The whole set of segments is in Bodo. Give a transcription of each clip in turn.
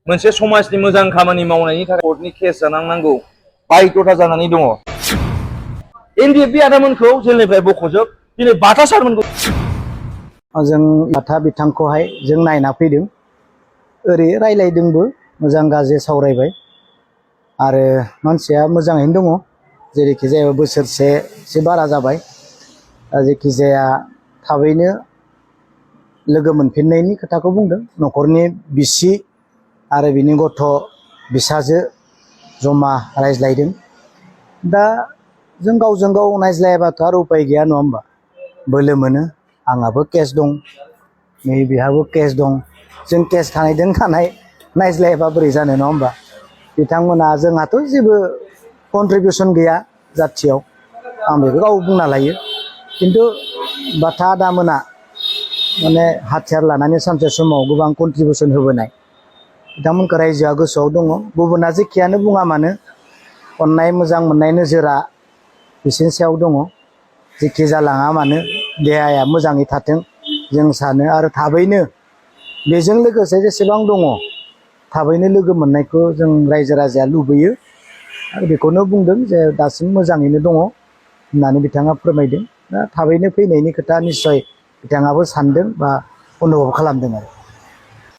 मोनसे समाजनि मोजां खामानि मावनायनि थाखाय कर्टनि केस जानांगौ बायध'था जानानै दङ। एनडिएफबि आदामोनखौ जेलनिफ्राय बख'जोब, दिनै बाथा सारमोनखौ जों बाथा बिथांखौहाय जों नायना फैदों, ओरै रायलायदोंबो, मोजां गाज्रि सावरायबाय आरो मानसिया मोजाङैनो दङ। जेरैखि जाया बोसोरसेसो बारा जाबाय, जेखि जाया थाबैनो लोगो मोनफिननायनि खोथाखौ बुंदों। न'खरनि बिसि आरो बिनि गथ' बिसाजो जमा रायज्लायदों। दा जों गावजों गाव नायज्लायाबाथ' आरो उपाय गैया नङा होमबा? बोलो मोनो, आंहाबो केस दं, नै बिहाबो केस दं। जों केस थानायजों थानाय नायज्लायाबा बोरै जानो नङा होमबा? बिथांमोना जोंहाथ' जेबो कन्ट्रिबिउसन गैया जाथियाव, आं बेखौ गाव बुंना लायो। खिन्थु बाथा आदामोना माने हाथियार लानानै सानसे समाव गोबां कन्ट्रिबिउसन होबोनाय, बिथांमोनखौ रायजोआ गोसोआव दङ। गुबुना जेखियानो बुङा मानो अननाय मोजां मोननाय नोजोरा बिसोरनि सायाव दङ। जेखि जालाङा मानो देहाया मोजाङै थाथों जों सानो, आरो थाबैनो बेजों लोगोसे जेसेबां दङ थाबैनो लोगो मोननायखौ जों रायजो राजाया लुबैयो। आरो बेखौनो बुंदों जे दासिम मोजाङैनो दङ होननानै बिथाङा फोरमायदों। दा थाबैनो फैनायनि खोथा निस्सय बिथाङाबो सानदों बा अनुभब खालामदों आरो।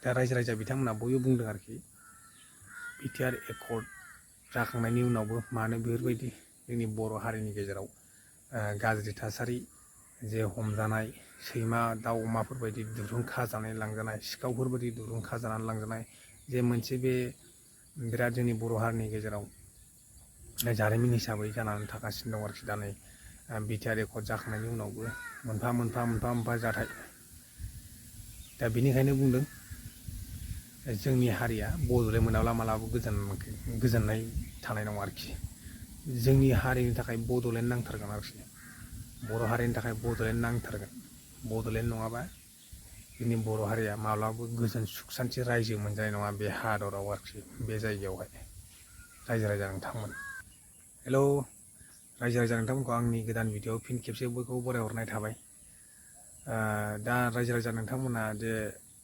दा रायजो राजा बिथांमोना बयबो बुंदों आरोखि, बिटिआर एकर्ड जाखांनायनि उनावबो मानो बेफोरबायदि जोंनि बर' हारिनि गेजेराव गाज्रि थासारि, जे हमजानाय सैमा दाउ अमाफोरबायदि दुरुं खाजानाय लांजानाय, सिखावफोरबायदि दुरुं खाजानानै लांजानाय, जे मोनसे बे बिराद जोंनि बर' हारिनि गेजेराव जारिमिन हिसाबै जानानै थागासिनो दं आरोखि। दा नै बिटिआर एकर्ड जाखांनायनि उनावबो मोनफा मोनफा जाथाय। दा बेनिखायनो बुंदों जोंनि हारिया बड'लेण्ड मोनाब्ला मालाबाबो गोजोननाय थानाय नङा आरोखि। जोंनि हारिनि थाखाय बड'लेण्ड नांथारगोन आरोखि। बर' हारिनि थाखाय बड'लेण्ड नांथारगोन। बड'लेण्ड नङाबा जोंनि बर' हारिया माब्लाबाबो गोजोन सुख सान्थि रायजो मोनजानाय नङा बे हादराव आरोखि, बे जायगायावहाय। रायजो राजा नोंथांमोन, हेलौ रायजो राजा नोंथांमोनखौ आंनि गोदान भिडिअ'आव फिन खेबसे बयखौ बरायहरनाय थाबाय। दा रायजो राजा नोंथांमोना जे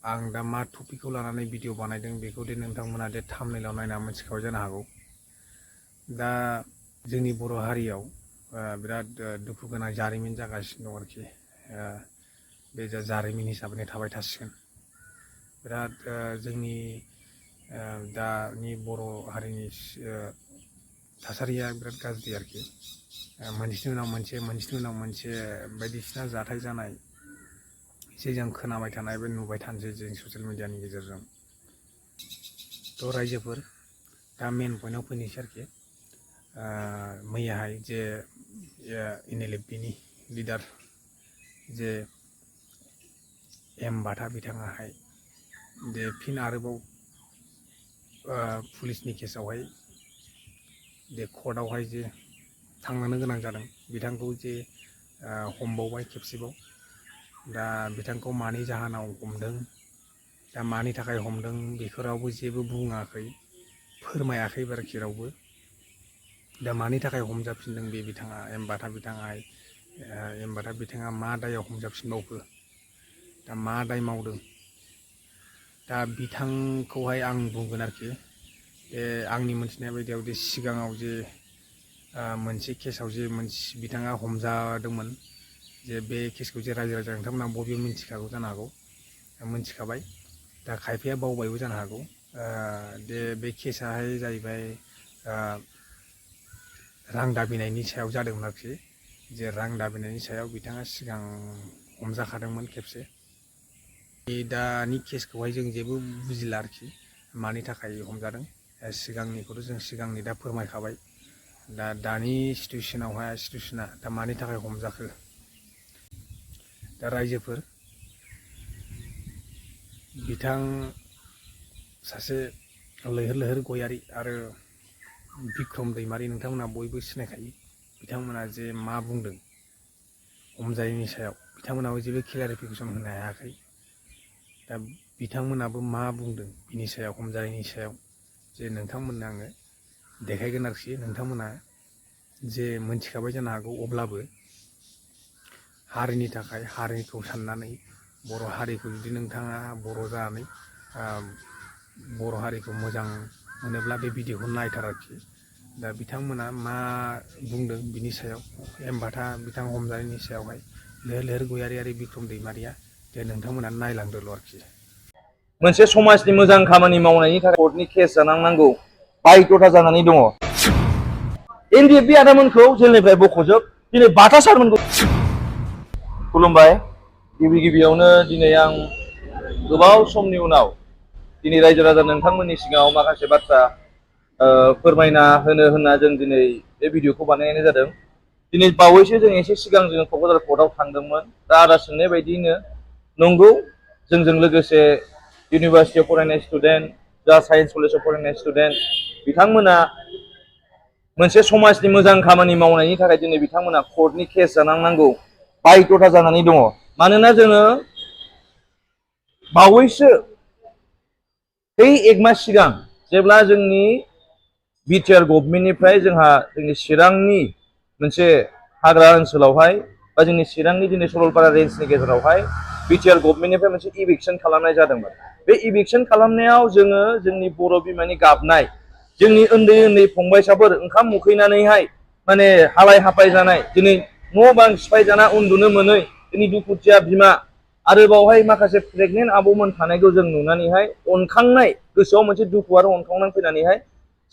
आं दा मा टपिकखौ लानानै भिडिअ बानायदों बेखौ दे नोंथांमोना दे थाम्बनेइलाव नायना मोनथिखाबाय जानो हागौ। दा जोंनि बर' हारियाव बिराद दुखु गोनां जारिमिन जागासिनो दं आरोखि। बे जारिमिन हिसाबैनो थाबाय थासिगोन। बिराद जोंनि दानि बर' हारिनि थासारिया बिराद गाज्रि आरोखि। मोनसेनि उनाव मोनसे बायदिसिना जाथाय जानाय एसे जों खोनाबाय थानाय बे नुबाय थानोसै जों ससियेल मिडियानि गेजेरजों। थ' रायजोफोर, दा मेन पइन्टआव फैनोसै आरोखि। मैयाहाय जे एनएलएफबिनि लिडार जे एम बाथा बिथाङाहाय जे फिन आरोबाव पुलिसनि केसावहाय जे कर्टआवहाय जे थांनो गोनां जादों, बिथांखौ जे हमबावबाय खेबसेबाव। दा बिथांखौ मानि जाहोनाव हमदों, दा मानि थाखाय हमदों बेखौ रावबो जेबो बुङाखै, फोरमायाखैबो आरोखि रावबो। दा मानि थाखाय हमजाफिनदों बे बिथाङा एम बाथा बिथाङा मा दायाव हमजाफिनबावखो, दा मा दाय मावदों। दा बिथांखौहाय आं बुंगोन आरोखि, आंनि मोनथिनाय बायदियाव जे सिगाङाव जे मोनसे केसाव जे बिथाङा हमजादोंमोन, जे बे केसखौ जे रायजो राजा नोंथांमोना बयबो मिथिखागौ जानो हागौ, मिथिखाबाय। दा खायफाया बावबायबो जानो हागौ। बे केसाहाय जाहैबाय रां दाबिनायनि सायाव जादोंमोन आरोखि। जे रां दाबिनायनि सायाव बिथाङा सिगां हमजाखादोंमोन खेबसे। दानि केसखौहाय जों जेबो बुजिला आरोखि, मानि थाखाय हमजादों। सिगांनिखौथ' जों सिगांनि दा फोरमायखाबाय। दानि सिटुवेसना दा मानि थाखाय हमजाखो। दा रायजोफोर, बिथां सासे लैहोर लैहोर गयारि आरो बिक्रम दैमारि नोंथांमोना बयबो सिनायखायो। बिथांमोना जे मा बुंदों हमजायैनि सायाव, बिथांमोनाबो जेबो क्लियारिफिकेसन होनो हायाखै। दा बिथांमोनाबो मा बुंदों बिनि सायाव, हमजायैनि सायाव, जे नोंथांमोननो आङो देखायगोन आरोखि। नोंथांमोना जे मोनथिखाबाय जानो हागौ, अब्लाबो हारिनि थाखाय, हारिखौ साननानै, बर' हारिखौ जुदि नोंथाङा बर' जानानै बर' हारिखौ मोजां मोनोब्ला बे भिडिअखौ नायथार आरोखि। दा बिथांमोना मा बुंदों बिनि सायाव एमबाथा बिथां हमजानायनि सायावहाय लैहोर लैहोर गयारि आरो बिक्रम दैमारिया दे नोंथांमोना नायलांदोल' आरोखि। मोनसे समाजनि मोजां खामानि मावनायनि थाखाय कर्टनि केस जानांनांगौ बायध'था जानानै दङ। एनडिएफबि आदामोनखौ जेलनिफ्राय बख'जोब, दिनै बाथा सारमोनखौ खुलुमबाय। गिबि गिबियावनो दिनै आं गोबाव समनि उनाव दिनै रायजो राजा नोंथांमोननि सिगाङाव माखासे बाथ्रा फोरमायना होनो होनना जों दिनै बे भिडिअखौ बानायनाय जादों। दिनै बावैसो जों एसे सिगां जों क'क्राझार कर्टआव थांदोंमोन। दा आदा सोंनाय बायदियैनो नंगौ, जोंजों लोगोसे इउनिभार्सिटियाव फरायनाय स्टुडेन्ट, जा साइन्स कलेजाव फरायनाय स्टुडेन्ट, बिथांमोना मोनसे समाजनि मोजां खामानि मावनायनि थाखाय दिनै बिथांमोना कर्टनि केस जानांनांगौ बायध'था जानानै दङ। मानोना जोङो बावैसो एक मास सिगां जेब्ला जोंनि बिटिआर गभर्नमेन्टनिफ्राय जोंहा जोंनि चिरांनि मोनसे हाग्रा ओनसोलावहाय बा जोंनि चिरांनि दिनै सरलपारा रेन्जनि गेजेरावहाय बिटिआर गभर्नमेन्टनिफ्राय मोनसे इभिक्सन खालामनाय जादोंमोन। बे इभिक्सन खालामनायाव जोङो जोंनि बर' बिमानि गाबनाय, जोंनि उन्दै उन्दै फंबायसाफोर ओंखाम उखैनानैहाय माने हालाय हाफाय जानाय, दिनै न' बां सिफाय जाना उन्दुनो मोनै जोंनि दुखुथिया बिमा आरो बावहाय माखासे प्रेगनेन्ट आब'मोन थानायखौ जों नुनानैहाय अनखांनाय, गोसोआव मोनसे दुखु आरो अनखांनाय फैनानैहाय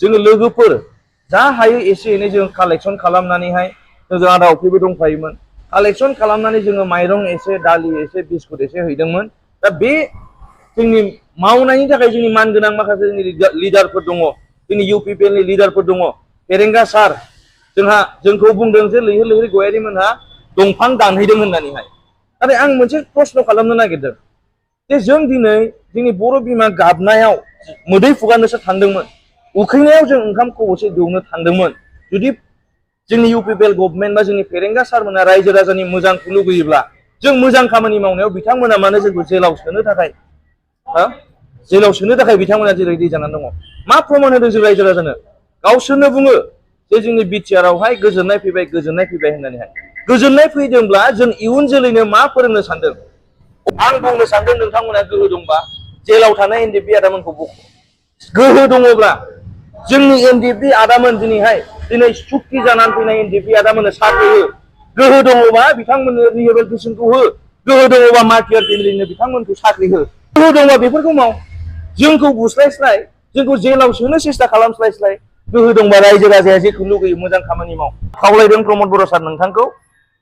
जोङो लोगोफोर जा हायो एसे एनै जों कालेक्सन खालामनानैहाय, जों आदा अफ्रिबो दंफायोमोन, कालेक्सन खालामनानै जोङो माइरं एसे, दालि एसे, बिस्कुट एसे हैदोंमोन। दा बे जोंनि मावनायनि थाखाय जोंनि मानगोनां माखासे जोंनि लिडारफोर दङ, जोंनि इउपिपिएलनि लिडारफोर दङ। फेरेंगा सार जोंखौ बुंदों जे लैहोर लैहोर गयारि मोनहा दंफां दानहैदों होननानैहाय। नाथाय आं मोनसे प्रश्न खालामनो नागिरदों जे जों दिनै जोंनि बर' बिमा गाबनायाव मोदै फुगारनोसो थांदोंमोन, उखैनायाव जों ओंखाम खब'से दौनो थांदोंमोन। जुदि जोंनि इउपिपिएल गभर्नमेन्ट बा जोंनि फेरेंगा सारमोना रायजो राजानि मोजांखौ लुगैयोब्ला जों मोजां खामानि मावनायाव बिथांमोना मानो जोंखौ जेलाव सोनो थाखाय बिथांमोना जेरै जानानै दङ? मा प्रमान होदों जों रायजो राजानो? गावसोरनो बुङो जे जोंनि बिटिआरआवहाय गोजोननाय फैबाय होननानैहाय। गोजोननाय फैदोंब्ला जों इयुन जोलैनो मा फोरोंनो सानदों? आं बुंनो सानदों, नोंथांमोना गोहो दंबा जेलाव थानाय एनडिएफबि आदामोनखौ बख'। गोहो दङब्ला जोंनि एनडिएफबि आदामोन दिनै सुक्ति जानानै फैनाय एनडिएफबि आदामोननो साख्रि हो। गोहो दङबा बिथांमोननो रिहेबिलिटेसनखौ हो। गोहो दङबा मार्टियार फेमिलिनो बिथांमोनखौ साख्रि हो। गोहो दङबा बेफोरखौ माव। जोंखौ बुस्लायस्लाय, जोंखौ जेलाव सोनो सेस्था खालामस्लायस्लाय, गोहो दंबा रायजो राजाया जेखौ लुगैयो मोजां खामानि माव। खावलायदों प्रमद बर' सार नोंथांखौ,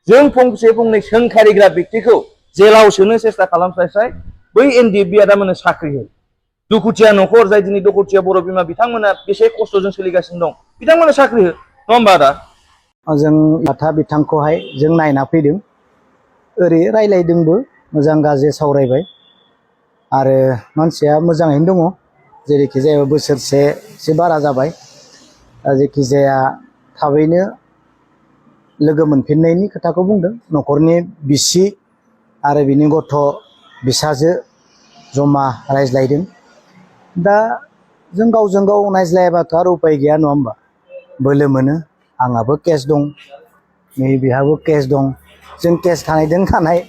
जों फंसे फंनै सोंखारिग्रा व्यक्तिखौ जेलाव सोनो सेस्था खालामस्लायस्लाय बै एनडिएफबि आदामोननो साख्रि हो। दुखुथिया न'खर, जाय दिनै दुखुथिया बर' बिमा, बिथांमोना बेसे खस्थ'जों सोलिगासिनो दं, बिथांमोननो साख्रि हो। नङा होमबा आदा? जों बाथा बिथांखौहाय जों नायना फैदों, ओरै रायलायदोंबो, मोजां गाज्रि सावरायबाय। आरो मानसिया मोजाङैनो दङ, जेरैखि जाया बोसोरसेसो बारा जाबाय। दा जेखि जाया थाबैनो लोगो मोनफिननायनि खोथाखौ बुंदों। न'खरनि बिसि आरो बिनि गथ' बिसाजो जमा रायज्लायदों। दा जों गावजों गाव नायज्लायाबाथ' आरो उपाय गैया, नङा होमबा? बोलो मोनो, आंहाबो केस दं, नै बिहाबो केस दं। जों केस थानायजों थानाय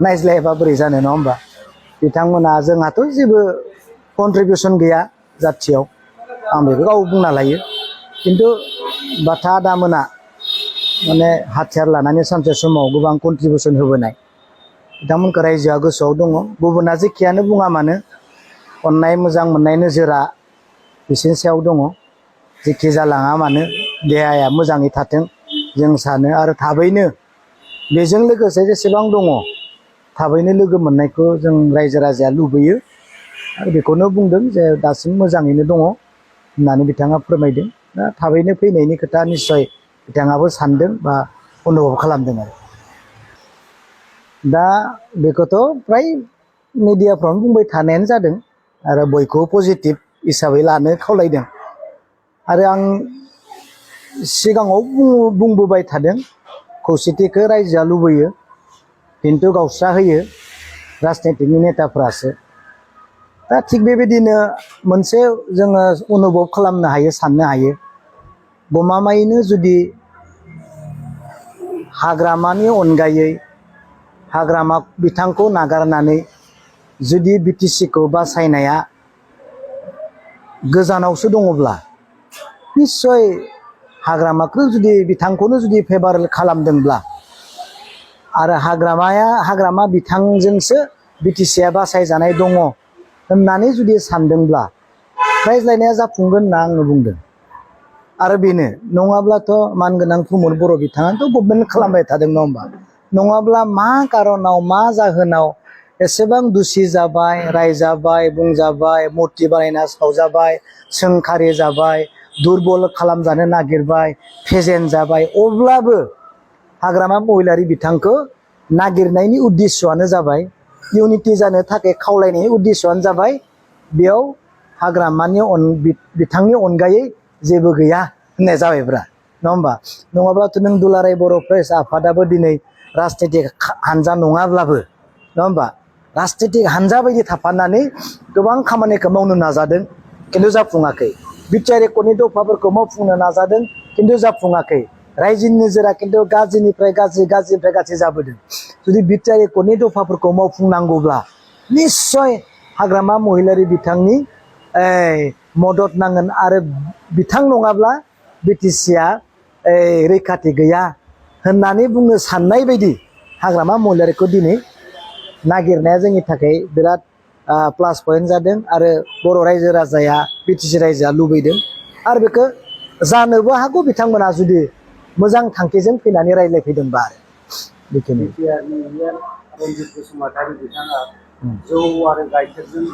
नायज्लायाबा बोरै जानो, नङा होमबा? बिथांमोना जोंहाथ' जेबो कन्ट्रिबिउसन गैया जाथियाव, आं बेखौ गाव बुंना लायो। खिन्थु बाथा आदामोना माने हाथियार लानानै सानसे समाव गोबां कन्ट्रिबिउसन होबोनाय, बिथांमोनखौ रायजोआ गोसोआव दङ। गुबुना जेखियानो बुङा मानो अननाय मोजां मोननाय नोजोरा बिसोरनि सायाव दङ। जेखि जालाङा मानो देहाया मोजाङै थाथों जों सानो। आरो थाबैनो बेजों लोगोसे जेसेबां दङ थाबैनो लोगो मोननायखौ जों रायजो राजाया लुबैयो। आरो बेखौनो बुंदों जे दासिम मोजाङैनो दङ होननानै बिथाङा फोरमायदों। दा थाबैनो फैनायनि खोथा निस्सय बिथाङाबो सानदों बा अनुभब खालामदों। आरो दा बेखौथ' फ्राय मिडियाफ्रावनो बुंबाय थानायानो जादों आरो बयखौबो पजिटिभ हिसाबै लानो खावलायदों। आरो आं सिगाङाव बुंबोबाय थादों, खौसेथिखौ रायजोआ लुबैयो, खिन्थु गावस्रा होयो राजनितिकनि नेताफ्रासो। दा थिग बेबायदिनो मोनसे जोङो अनुभब खालामनो हायो, साननो हायो, गमामायैनो जुदि हाग्रामानि अनगायै हाग्रामा बिथांखौ नागारनानै जुदि बिटिसिखौ बासायनाया गोजानावसो दङब्ला निस्सय हाग्रामाखौ जुदि बिथांखौनो जुदि फेभार खालामदोंब्ला आरो हाग्रामा बिथांजोंसो बिटिसिआ बासायजानाय दङ होननानै जुदि सानदोंब्ला रायज्लायनाया जाफुंगोन होनना आङो बुंदों। आरो बेनो नङाब्लाथ' मानगोनां प्रमद बर' बिथाङाथ' गभर्नमेन्ट खालामबाय थादों नङा होमबा? नङाब्ला मा कारनाव मा जाहोनाव एसेबां दुसि जाबाय, रायजाबाय, बुंजाबाय, मुर्ति बानायना सावजाबाय, सोंखारि जाबाय, दुरबल खालामजानो नागिरबाय, फेजेन जाबाय, अब्लाबो हाग्रामा महिलारि बिथांखौ नागिरनायनि उद्देश्यआनो जाबाय इउनिटि जानो थाखाय खावलायनायनि उद्देश्यआनो जाबाय बेयाव हाग्रामानि बिथांनि अनगायै जेबो गैया होननाय जाबायब्रा नङा होमबा? नङाब्लाथ' नों दुलाराय बर' प्रेस आफादाबो दिनै राजनितिक हानजा नङाब्लाबो नङा होमबा? राजनितिक हानजा बायदि थाफानानै गोबां खामानिखौ मावनो नाजादों खिन्थु जाफुङाखै। बिटिआर एकर्डनि दफाफोरखौ मावफुंनो नाजादों खिन्थु जाफुङाखै। रायजोनि नोजोरा खिन्थु गाज्रिनिफ्राय गाज्रि जाबोदों। जुदि बिटिआर एकर्डनि दफाफोरखौ मावफुंनांगौब्ला निस्सय हाग्रामा महिलारि बिथांनि मदद नांगोन आरो बिथां नङाब्ला बिटिसिआ रैखाथि गैया होननानै बुंनो साननाय बायदि हाग्रामा महिलारिखौ दिनै नागिरनाया जोंनि थाखाय बिराद प्लास पइन्ट जादों आरो बर' रायजो राजाया बिटिसि रायजोआ लुबैदों आरो बेखौ जानोबो हागौ बिथांमोना जुदि मोजां थांखिजों फैनानै रायज्लायफैदोंबा आरो बेखिनि बिटिआरनि रन्जित बसुमतारी बिथाङा जौ आरो गाइखेरजों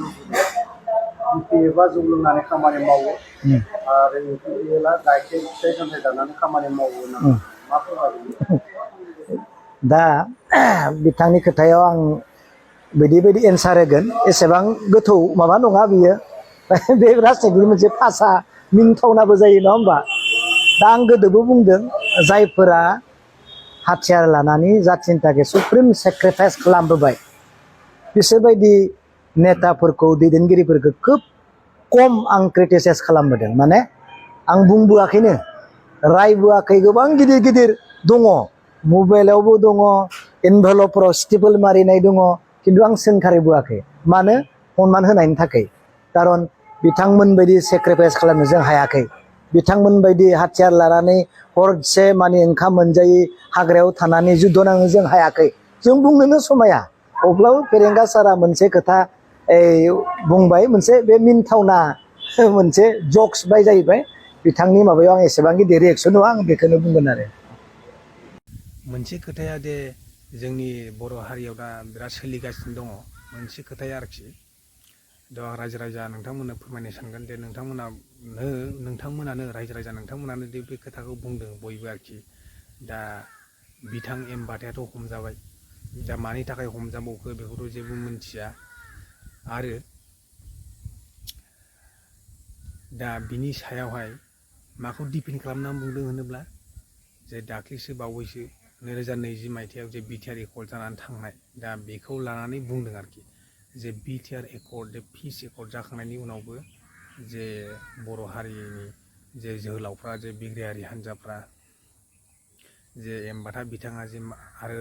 बिपिएफआ जौ लोंनानै खामानि मावो आरो इउपिपिएलआ गाइखेर फिथाइ सामथाइ जानानै खामानि मावो होननानै मा फोरमायदों? दा बिथांनि खोथायाव आं बिदि एन्सार होगोन एसेबां गोथौ माबा नङा बियो बे राजनितिकनि मोनसे भाषा मिनिथावनाबो जायो नङा होमबा? दा आं गोदोबो बुंदों जायफोरा हाथियार लानानै जाथिनि थाखाय सुप्रिम सेक्रिफाइस खालामबोबाय बिसोरबायदि नेताफोरखौ दैदेनगिरिफोरखौ खोब खम आं क्रिटिसाइज खालामबोदों। माने आं बुंबोआखैनो रायबोआखै। गोबां गिदिर गिदिर दङ, मबाइलावबो दङ, एनभेलपफोराव स्टिपल मारिनाय दङ, खिन्थु आं सोंखारिबोआखै। मानो? सनमान होनायनि थाखाय। खारन बिथांमोन बायदि सेक्रिफाइस खालामनो जों हायाखै। बिथांमोन बायदि हाथियार लानानै हरसे माने ओंखाम मोनजायै हाग्रायाव थानानै जुद्ध नांनो जों हायाखै। जों बुंनोनो समाया। अब्लाबो फेरेंगा सारा मोनसे खोथा बुंबाय, मोनसे बे मिनिथावना मोनसे जक्स बाय जाहैबाय। बिथांनि माबायाव आं एसेबां गिदिर रिएक्सन नङा, आं बेखौनो बुंगोन आरो। मोनसे खोथाया दे जोंनि बर' हारियाव दा बिराद सोलिगासिनो दङ मोनसे खोथाया आरोखि। दा रायजो राजा नोंथांमोननो फोरमायनो सानगोन दे नोंथांमोनानो रायजो राजा नोंथांमोनानो दे बे खोथाखौ बुंदों बयबो आरोखि। दा बिथां एमबाथायाथ' हमजाबाय, दा मानि थाखाय हमजाबावखो बेखौथ' जेबो मिथिया। आरो दा बिनि सायावहाय माखौ डिपेन्ड खालामनानै बुंदों होनोब्ला जे दाख्लैसो बावैसो 2020 मायथाइयाव जे बिटिआर एकर्ड जानानै थांनाय, दा बेखौ लानानै बुंदों आरोखि जे बिटिआर एकर्ड, जे पिस एकर्ड जाखांनायनि उनावबो जे बर' हारिनि जे जोहोलावफ्रा, जे बिग्रायारि हान्जाफ्रा, जे एमबाथा बिथाङा जे आरो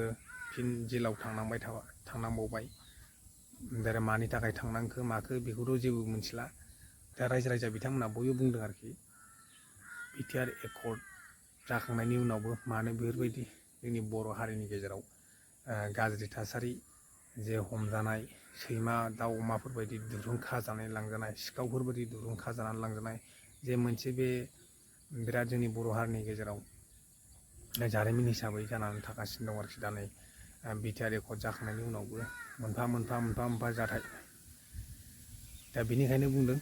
फिन जेलाव थांनांबावबाय, दा मानि थाखाय थांनांखो माखो बेखौथ' जेबो मिथिला। दा रायजो राजा बिथांमोना बयबो बुंदों आरोखि बिटिआर एकर्ड जाखांनायनि उनावबो मानो बेफोरबायदि जोंनि बर' हारिनि गेजेराव गाज्रि थासारि, जे हमजानाय सैमा दाउ अमाफोरबायदि दुरुं खाजानानै लांजानाय, सिखावफोरबायदि दुरुं खाजानानै लांजानाय, जे मोनसे बे बिराद जोंनि बर' हारिनि गेजेराव जारिमिन हिसाबै जानानै थागासिनो दं आरोखि। दा नै बिटिआर एकर्ड जाखांनायनि उनावबो मोनफा मोनफा जाथाय। दा बेनिखायनो बुंदों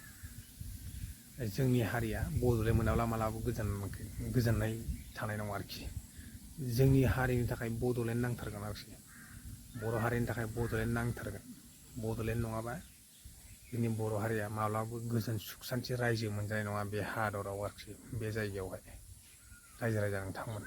जोंनि हारिया बड'लेण्ड मोनाब्ला मालाबाबो गोजोननाय थानाय नङा आरोखि। जोंनि हारिनि थाखाय बड'लेण्ड नांथारगोन आरोखि। बर' हारिनि थाखाय बड'लेण्ड नांथारगोन। बड'लेण्ड नङाबा जोंनि बर' हारिया माब्लाबाबो गोजोन सुख सान्थि रायजो मोनजानाय नङा बे हादराव आरोखि, बे जायगायावहाय रायजो राजा नोंथांमोन।